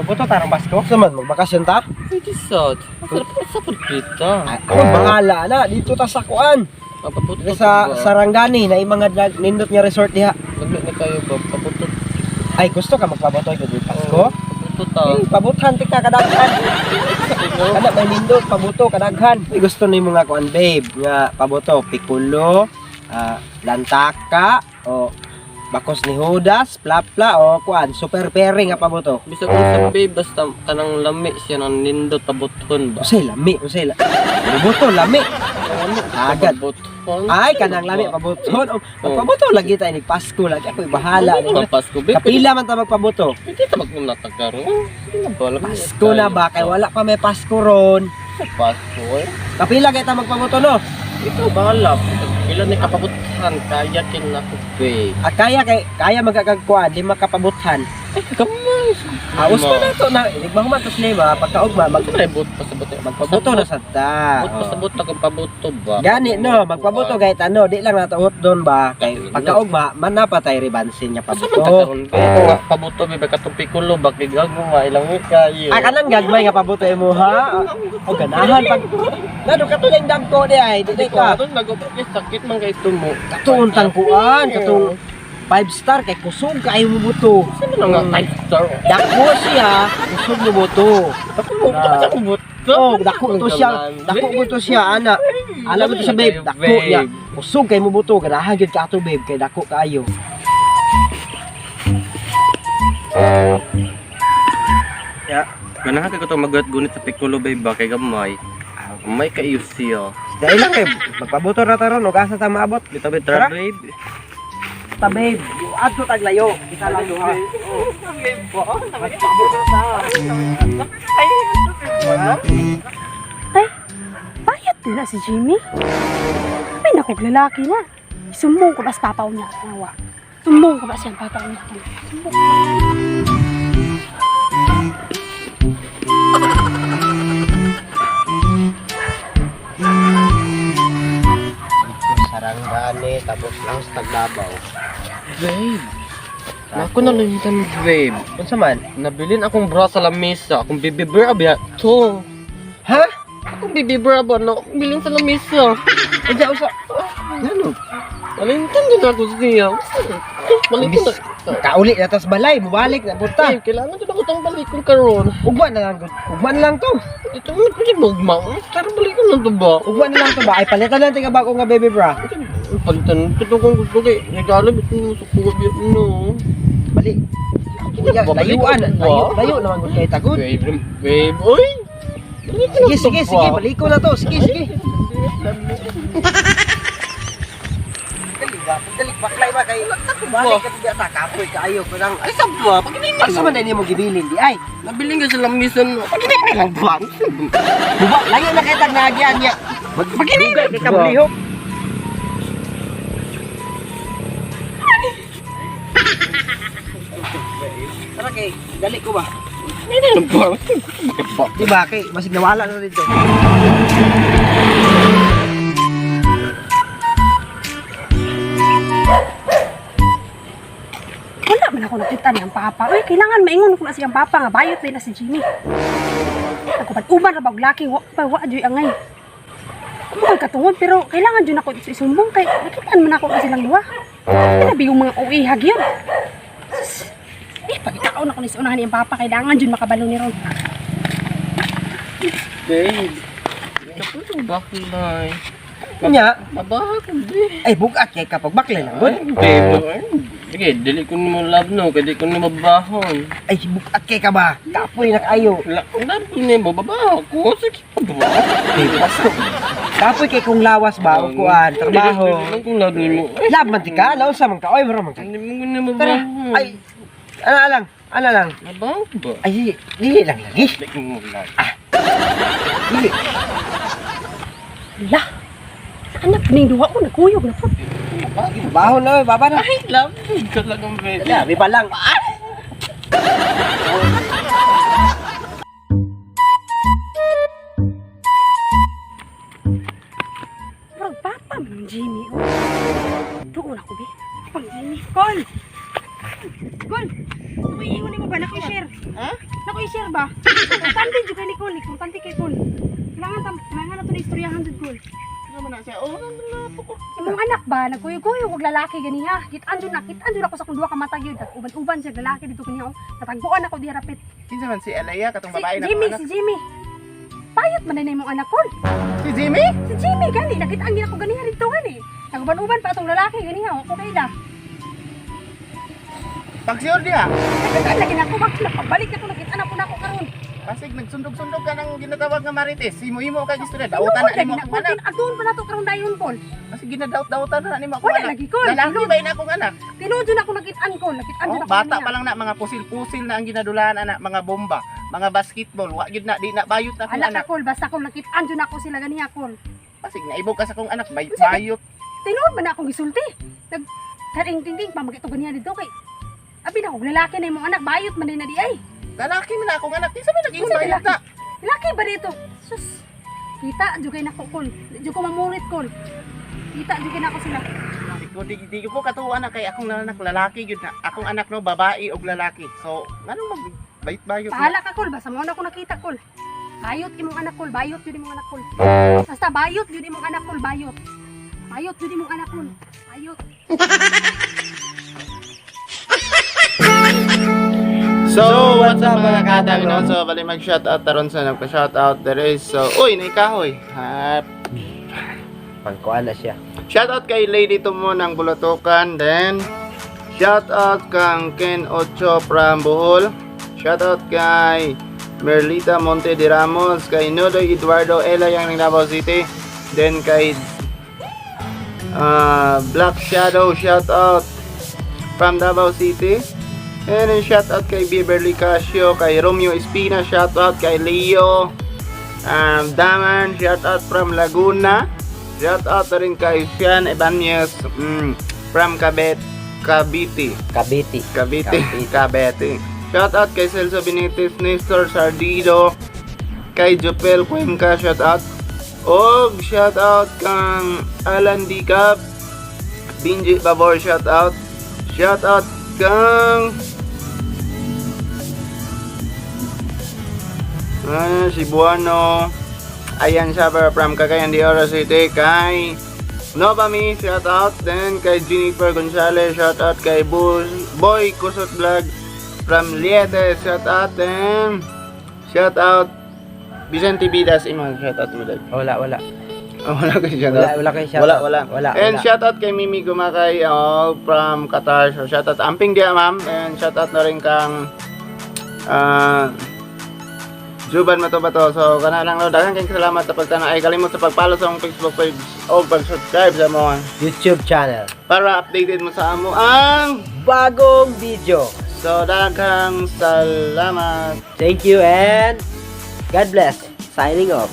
Magpabuto tarong Pasko. Sa man magbakasyon ta? Pwede sad. Sa pagpita. Ay, ako bahala na dito ta sa kuan. Papabuto Dito sa Sarangani na mga nindot nga resort diha. Naglo na kayo ba? Pabuto. Ay, gusto ka magpabuto ito di Pasko? Pabuto ta. Eh, pabuthan tika kadaghan. Kada may nindot pabuto kadaghan. Ay, gusto nimo nga kuan babe nga pabuto pikulo, lantaka o bakos ni Judas, plapla o kuan super pairing nga pabuto. Bisag unsa babe basta kanang lami siya nang nindot pabuton ba. Usay lami, usay lami. Pabuto lami. Agad. Pabuton. Ay, kanang lami pabuto. O, magpabuto lagi tayo ni Pasko lagi ako'y bahala. Ang Pasko babe. Kapila man ta magpabuto. Pwede ta magunata karon. Sige na ba? Lami Pasko na ba kay wala pa may Pasko ron. Pasko eh. Kapila kay ta magpabuto no? Ikaw bahala. Pila ni kapabutan kaya kin nako babe. At kaya kay kaya magkakagkuan lima ka pabuthan. Ay gamay. Aos pa na to na inig mahuman tos lima pagkaugma mag Magpabuto pa sa buto. magpabuto na sad ta. Buto sa buto kung pabuto ba. Gani no, magpabuto kahit ano, di lang natuot doon ba kay pagkaugma man na pa tay ribansin niya Asa man pabuto. ta karon ba? Nga pabuto ba katong pikulo ba kay gago nga ilang kayo. Ah, kanang gagmay nga pabuto imo ha. O ganahan pag Nado katuleng dagko di ay, di Di di ka. ko aton nago sakit man kay tumo. Katuon tangkuan, katong 5 star kay kusog kaayo mo buto. Sino na nga 5 star? Dako siya, kusog mo buto. Dako mo sa buto. Oh, dako to siya. Dako ko to siya, ana. Alam mo to siya, babe. Dako niya. Kusog kay mo buto, ganahan gyud ka ato, babe, kay dako kaayo. Ya, ganahan kay ko to magulat gunit sa pikulo babe ba kay gamay. Gamay kaayo siya. Dahil lang babe, magpabuto ra ta ron ug asa ta maabot. Bitaw babe, Tara. tara babe. Ta babe, adto tag layo, kita lang duha. Magpabuto ta. Ay, bayat din na si Jimmy. Ay, naku, lalaki na. Sumbong ko ba sa papa niya? Awa. Sumbong ko ba siyang papa niya? Sumbong. Sarangani tapos lang sa Taglabaw. Babe. Nako na lang babe. Unsa man? Nabilin akong bra sa lamesa. Akong baby bra ba to. Ha? Akong baby bra ba no? Bilin sa lamesa. Unsa unsa? Ngano? Malintan din ako siya. Balikan na. Kauli na tas balay, mubalik na punta. Babe, kailangan din ako tong balikon karon. Ugma na lang, ugma na lang to. Ito mo pwede bugma. Tara balikan na to ba? Ugma na lang to ba? Ay palitan natin ka bago nga baby bra. Palitan ito kung gusto kay regalo bit mo sa kuya no. Bali. Ya, layuan, layo, layo naman gud kay tagud. Babe, babe, oy. Sige, sige, sige, baliko na to. Sige, sige. Dali ba? Dali baklay ba kay balik ka to ta kapoy kaayo ko lang. Ay sabwa, pag hindi Asa man na nimo gibilin di ay? Nabilin ka sa lamisan mo. Pag hindi lang ba? Buba, layo na kay tag naagyan niya. Magdugay kay kablihok. Tara kay, dali ko ba? Hindi lang ba? Di ba kay masig nawala na dito. Wala man ako nakita niyang papa. Uy, kailangan maingon ko na siyang papa nga bayot na si Jimmy. Ako pag uban ra bag laki, wa pa wa jud angay. Kumagal katungod pero kailangan jud ako isumbong kay nakitaan man ako na silang duha. Grabe yung mga uwi hogyun. Sus. Eh, pagkitaon ako ni sa unahan niyang papa, kailangan jud makabalo ni Ron. Babe. Ito baklay. Nya, Mabaha ko, babe. ay bugat kay kapag baklay lang gud. Ay, babe. Ay, sige, dili ko nimo love no, kay di ko nimo bahon. Ay bugat kay ka ba? Kapoy na kaayo. Love ko nimo, babaho ko. Sige, babaho. Babe, basto. Kapoy kay kung lawas ba o kuan, trabaho. Dili lang kung love nimo. Ay, Love man ti ka, nausa man ka, oy maro man ka. Hindi mo nimo Tara, bahon. ay ana lang, ana lang. Mabaho ba? Ay, dili lang lagi. Dili ko nimo love. Dili. La. Anak ning duha ko nagkuyog na po. Trabaho na, oy, baba na. Ay, love ka lang ang babe. Dali, ba lang. Murag papa man ang Jimmy. Oh. Doon ako be. Pang Jimmy. Call. Call. Ako iingon nimo ba? Nako i-share. Ha? Nako i-share ba? Importante jud kay Nicole, importante kay Col. Kailangan tam, kailangan nato na istoryahan jud, Col. Ano man na siya? Oh, ano po ko. Imong anak ba nagkuyo-kuyo og lalaki ganiha. Kitaan jud na, kitaan jud ako sa akong duha ka mata gyud. Uban-uban siya lalaki dito kaniya. Oh. Natagbuan ako diha rapit. Kinsa man si Alea katong Si babae na Jimmy, akong anak? si Jimmy. Payot man na imong anak, Col. Si Jimmy? Si Jimmy gani, nakitaan gid ako ganiha dito gani. Naguban-uban pa atong lalaki ganiha, ako kaila. Pagsiyor diha. Nakitaan lagi nako bakit napabalik na ko nakitaan ako nako karon. Pasig nagsundog-sundog ka ng ginatawag nga marites. Himo-himo ka gusto na dautan na Tinuod lagi nimo na akong anak. Adun pa nato karon dayon, Col. Kasi ginadaot-dautan na nimo akong Wala anak. lagi, Col. Lalaki ba ina akong anak? Tinuod jud ako nakitaan ko, nakitaan jud Oh, ako. bata ganiha. pa lang na mga pusil-pusil na ang ginadulaan anak, mga bomba, mga basketball, wa gyud na di na bayot na akong Ala ka, anak. Col, basta kung nakitaan jud ako sila ganiha, Col. Pasig naibog ka sa akong anak, Unsa bayot. Tinuod man na akong gisulti. Nag karing tingting pa magito ganiha dito kay abi na kog lalaki na imong anak bayot man din na di ay. Lalaki man na akong anak, kinsa man nag-ingon Unsa bayot lalaki? na? Lalaki ba dito? Sus. Kita jud kay nako, Col. Di jud ko mamurit, Col. Kita jud kay nako sila. Di ko katuwa na kay akong anak lalaki gyud na. Akong anak no babae og lalaki. So, nganong mag bayot-bayot na? Bahala ka, Col, basta mo na ako nakita, Col. Bayot imong anak, Col, bayot jud imong anak, Col. Basta bayot jud imong anak, Col, bayot. Bayot jud imong anak, Col. Bayot. So, what's up mga katang no? So, bali mag-shoutout taron sa nagpa-shoutout there is. So, uy, naikahoy. Ha. Pangkuan na siya. Shoutout kay Lady Tumo ng Bulatukan. Then, shoutout kang Ken Ocho from Bohol. Shoutout kay Merlita Monte de Ramos, kay Nodoy Eduardo Elayang ng Davao City. Then kay Black Shadow, shoutout from Davao City. And then shoutout kay Beverly Casio, kay Romeo Espina, shoutout kay Leo Daman, shoutout from Laguna. Shoutout na rin kay Sean Ibanez from Cavite. Cavite. Cavite. Cavite. Shoutout kay Celso Benitez, Nestor Sardido, kay Jopel Cuenca, shoutout. Og shoutout kang Alan Dicap, Binji Babor, shoutout. Shoutout kang Cebuano. Ayan siya from Cagayan de Oro City kay Nova Me, shoutout. Then kay Jennifer Gonzalez, shoutout kay Boy Kusot Vlog from Liete, shoutout. Then shoutout Vicente Vidas, imo shoutout mo dahil. Wala, wala. Oh, wala kay shoutout. Wala, wala kay shoutout. Wala, wala. Wala, And wala. shoutout kay Mimi Gumakay, oh, from Qatar. So shoutout Amping dia, ma'am. And shoutout na rin kang Juban Matobato. So kana lang no, daghan kayong salamat sa pagtanaw. Ay kalimot sa pag-follow sa among Facebook page o pag-subscribe sa among YouTube channel. para updated mo sa amo ang Bagong video. So daghang salamat. Thank you and God bless. Signing off.